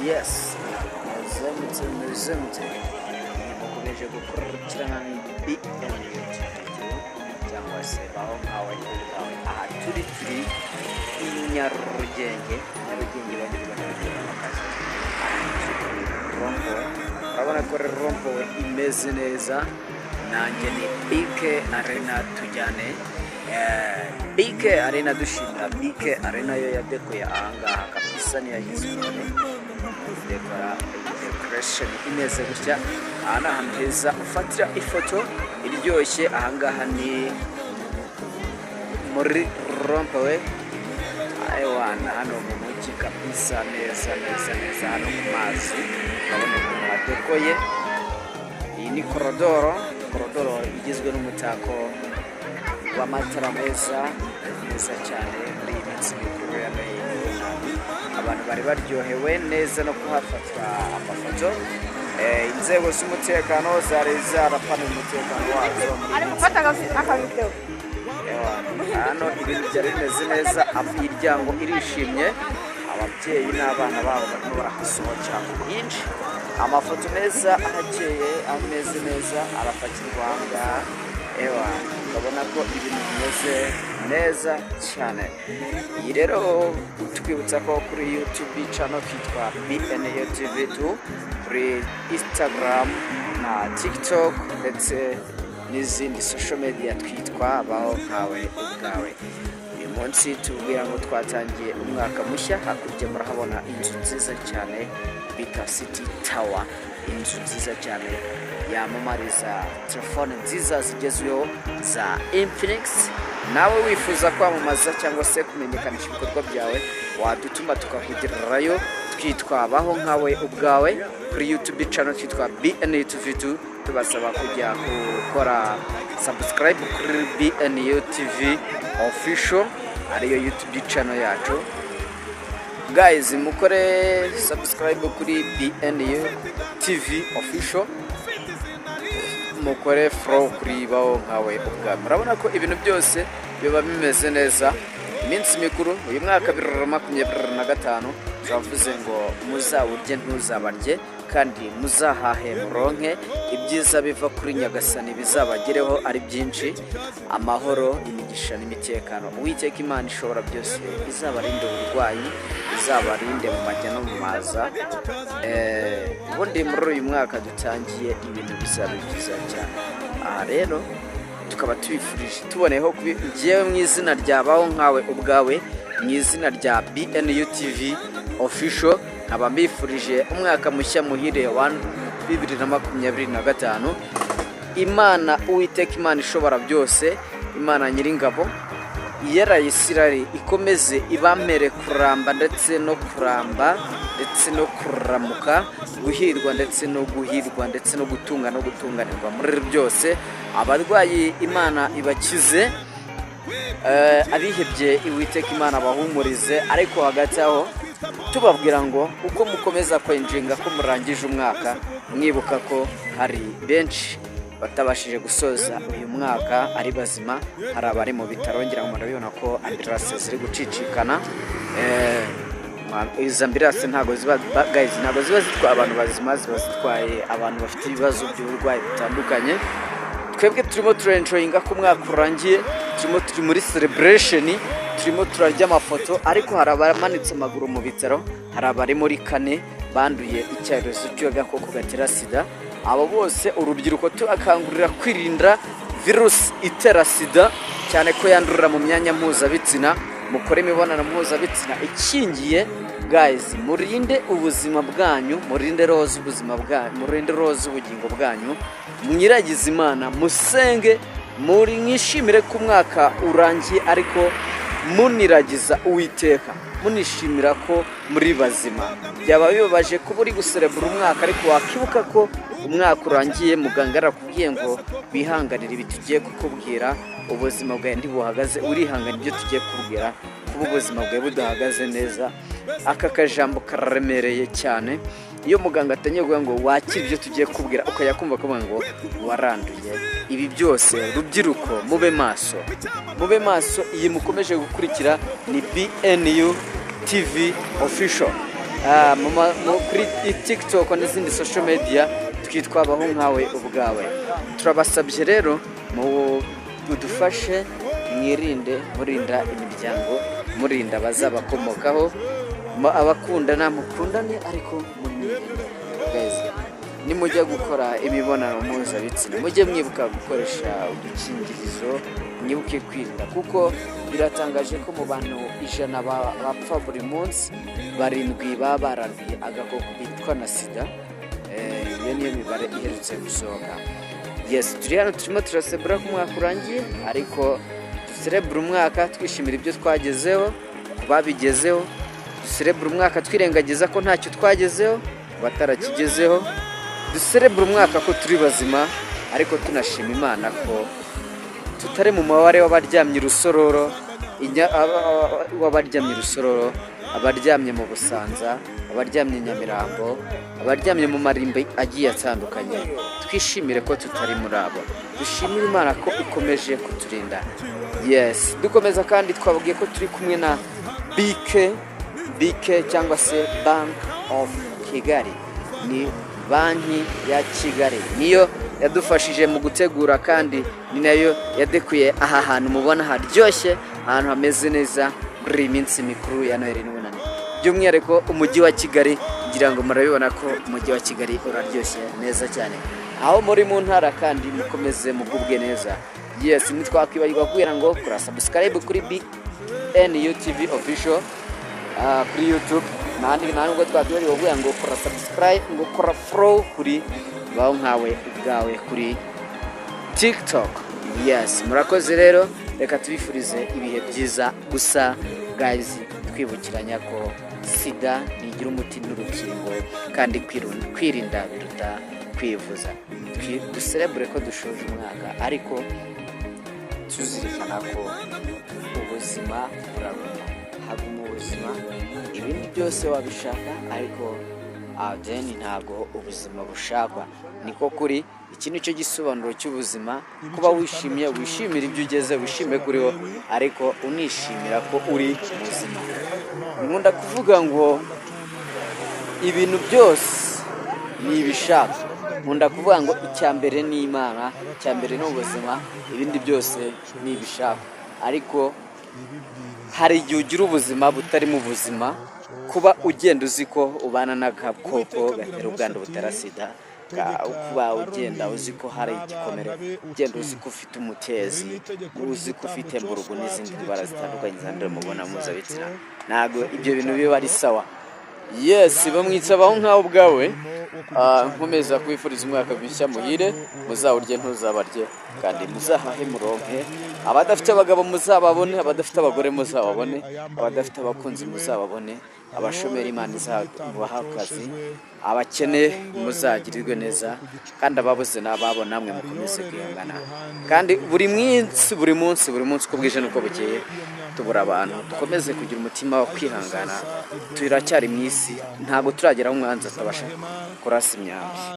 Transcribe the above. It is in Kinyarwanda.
Yes, meze meze mute? Mukomeje gukurikirana ni BNU TV cyangwa se Baho Nkawe Ubwawe. Aha turi i Nyarugenge, Nyarugenge banyarwanda bakazi. Rond-point, urabona ko rero rond-point imeze neza. Nanjye ni BK Arena, tujyane BK Arena. Dushimira BK Arena yo yadekoye ahangaha kabisa, niyagize uruhare dekora decoration imeze gutya. Aha ni ahantu heza ufatira ifoto iryoshye. Ahangaha ni muri rond-point, ewana, hano mu mujyi kabisa, neza neza neza. Hano ku mazi urabona ukuntu hadekoye. Iyi ni korodoro, korodoro igizwe n'umutako w'amatara meza meza cyane. Muri iyi minsi mikuru ya Noheli abantu bari baryohewe neza no kuhafatira amafoto. Inzego z'umutekano zari zarapanuye umutekano wazo muri iyi Ari minsi. gufata akavidewo. Hano ibintu byari bimeze neza, imiryango irishimye, ababyeyi n'abana babo barimo barahasohokera ku bwinshi. Amafoto meza akeye, ameze neza, arafatirwa aha ngaha. Ewa, ukabona ko ibintu bimeze neza cyane. Iyi rero twibutsa ko kuri YouTube channel twitwa BNA TV 2, kuri Instagram na TikTok ndetse n'izindi social media twitwa Baho Nkawe Ubwawe. Uyu munsi tubwira ngo twatangiye umwaka mushya. Hakurya murahabona inzu nziza cyane bita City Tower, inzu nziza cyane yamamariza telefone nziza zigezweho za Infinix. Nawe wifuza kwamamaza cyangwa se kumenyekanisha ibikorwa byawe, wadutuma tukakugererayo. Twitwa Baho Nkawe Ubwawe, kuri YouTube channel twitwa BNU TV2. Tubasaba kujya gukora subscribe kuri BNU TV Official, ariyo YouTube channel yacu. Guys, mukore subscribe kuri BNU TV Official, mukore follow kuri Baho Nkawe Ubwawe. Murabona ko ibintu byose biba bimeze neza. Iminsi mikuru uyu mwaka 2025, turavuze ngo muzawurye ntuzabarye, kandi muzahahe muronke. Ibyiza biva kuri Nyagasani bizabagereho ari byinshi, amahoro, imigisha n'imitekano. Uwiteka Imana ishobora byose izabarinde uburwayi, izabarinde mu majya no mu maza. Ubundi muri uyu mwaka dutangiye ibintu bizaba byiza cyane. Aha rero tukaba tubifurije, tuboneyeho njyewe mu izina rya Baho Nkawe Ubwawe, mu izina rya BNU TV Official, nkaba mbifurije umwaka mushya muhire wa 2025. Imana, Uwiteka Imana ishobora byose, Imana Nyiringabo Iyera Isirayeli, ikomeze ibamere kuramba ndetse no kuramba ndetse no kuramuka, guhirwa ndetse no guhirwa ndetse no gutunga no gutunganirwa muri byose. Abarwayi Imana ibakize, abihebye Uwiteka Imana abahumurize. Ariko hagati aho tubabwira ngo uko mukomeza kwenjoyinga ko murangije umwaka, mwibuka ko hari benshi batabashije gusoza uyu mwaka ari bazima. Hari abari mu bitaro, ngira ngo murabibona ko ambulance ziri gucicikana. Izi ambulance ntabwo ziba guys, ntabwo ziba zitwaye abantu bazima, ziba zitwaye abantu bafite ibibazo by'uburwayi butandukanye. Twebwe turimo turenjoyinga ko umwaka urangiye, turimo turi muri celebration, turimo turarya amafoto, ariko hari abamanitse amaguru mu bitaro, hari abari muri kane banduye icyorezo cy'agakoko gatera SIDA. Abo bose, urubyiruko tubakangurira kwirinda virusi itera SIDA, cyane ko yandurira mu myanya mpuzabitsina. Mukore imibonano mpuzabitsina ikingiye guys, murinde ubuzima bwanyu, murinde roho z'ubuzima bwanyu, murinde roho z'ubugingo bwanyu, mwiragize Imana, musenge, muri mwishimire ko umwaka urangiye, ariko muniragiza Uwiteka, munishimira ko muri bazima. Byaba bibabaje kuba uri guserebura umwaka, ariko wakibuka ko umwaka urangiye muganga arakubwiye ngo wihanganire ibi tugiye kukubwira, ubuzima bwawe ntibuhagaze, urihangana ibyo tugiye kukubwira, kuba ubuzima bwawe budahagaze neza. Aka kajambo kararemereye cyane. Iyo muganga atangiye kuvuga ngo wakire ibyo tugiye kukubwira, ukajya kumva kuvuga ngo waranduye. Ibi byose, rubyiruko, mube maso, mube maso. Iyi mukomeje gukurikira ni BNU TV Official. Kuri TikTok n'izindi social media twitwa Baho Nkawe Ubwawe. Turabasabye rero mudufashe, mwirinde, murinda imiryango, murinda abazabakomokaho. Abakundana mukundane, ariko munirinde. Guys, nimujya gukora imibonano mpuzabitsina, mujye mwibuka gukoresha udukingirizo, mwibuke kwirinda, kuko biratangaje ko mu bantu 100 bapfa buri munsi, 7 baba baranduye agakoko kitwa na sida. Iyo niyo mibare iherutse gusohoka. Yes, turi hano turimo turaserebura ko umwaka urangiye, ariko duserebura umwaka twishimira ibyo twagezeho ku babigezeho, duserebura umwaka twirengagiza ko ntacyo twagezeho ku batarakigezeho, duserebura umwaka ko turi bazima, ariko tunashima Imana ko tutari mu mubare w'abaryamye urusororo, w'abaryamye urusororo, abaryamye mu Busanza, abaryamye Nyamirambo, abaryamye mu marimbi agiye atandukanye. Twishimire ko tutari muri abo, dushimire Imana ko ikomeje kuturinda. Yes, dukomeza kandi twababwiye ko turi kumwe na BK, BK cyangwa se Bank of Kigali, ni Banki ya Kigali, niyo yadufashije mu gutegura kandi ni nayo yadekuye aha hantu mubona haryoshye, ahantu hameze neza muri iyi minsi mikuru ya Noheli n'Ubunani. By'umwihariko umujyi wa Kigali, ngira ngo murabibona ko umujyi wa Kigali uraryoshye neza cyane. Aho muri mu ntara kandi mukomeze mugubwe neza. Yes, ntitwakwibagirwa kubwira ngo kora subscribe kuri BNU TV Official kuri YouTube. Nta nubwo twakwibagirwa kuvuga ngo kora subscribe, ngo kora follow kuri Baho Nkawe Ubwawe kuri TikTok. Yes, murakoze rero, reka tubifurize ibihe byiza. Gusa guys, twibukiranya ko sida ntigira umuti n'urukingo, kandi kwirinda biruta kwivuza. Duserebure ko dushoje umwaka, ariko tuzirikana ko ubuzima buraguma, haguma ubuzima. Ibindi byose wabishaka, ariko then ntabwo ubuzima bushakwa. Niko kuri, iki ni cyo gisobanuro cy'ubuzima: kuba wishimye, wishimira ibyo ugeze, wishime kuriho, ariko unishimira ko uri muzima. Nkunda kuvuga ngo ibintu byose ni ibishaka. Nkunda kuvuga ngo icya mbere ni Imana, icya mbere ni ubuzima, ibindi byose ni ibishaka. Ariko hari igihe ugira ubuzima butarimo ubuzima, kuba ugenda uzi ko ubana n'agakoko gatera ubwandu butera sida, kuba ugenda uzi ko hari igikomere, ugenda uzi ko ufite umutezi, uzi ko ufite mburugu n'izindi ndwara zitandukanye zandurira mu mibonano mpuzabitsina, ntabwo ibyo bintu biba ari sawa. Yes, bamwitsa Abaho Nkawe Ubwawe. Nkomeza kubifuriza umwaka mushya muhire, muzawurye ntuzabarye, kandi muzahahe muronke. Abadafite abagabo muzababone, abadafite abagore muzababone, abadafite abakunzi muzababone, abashomeri Imana izabaha akazi, abakene muzagirirwe neza, kandi ababuze n'ababo namwe mukomeze kwihangana. Kandi buri munsi, buri munsi, buri munsi, uko bwije n'uko bukeye tubura abantu, dukomeze kugira umutima wo kwihangana. Turacyari mu isi, ntabwo turagera aho umwanzi atabasha kurasa imyambi.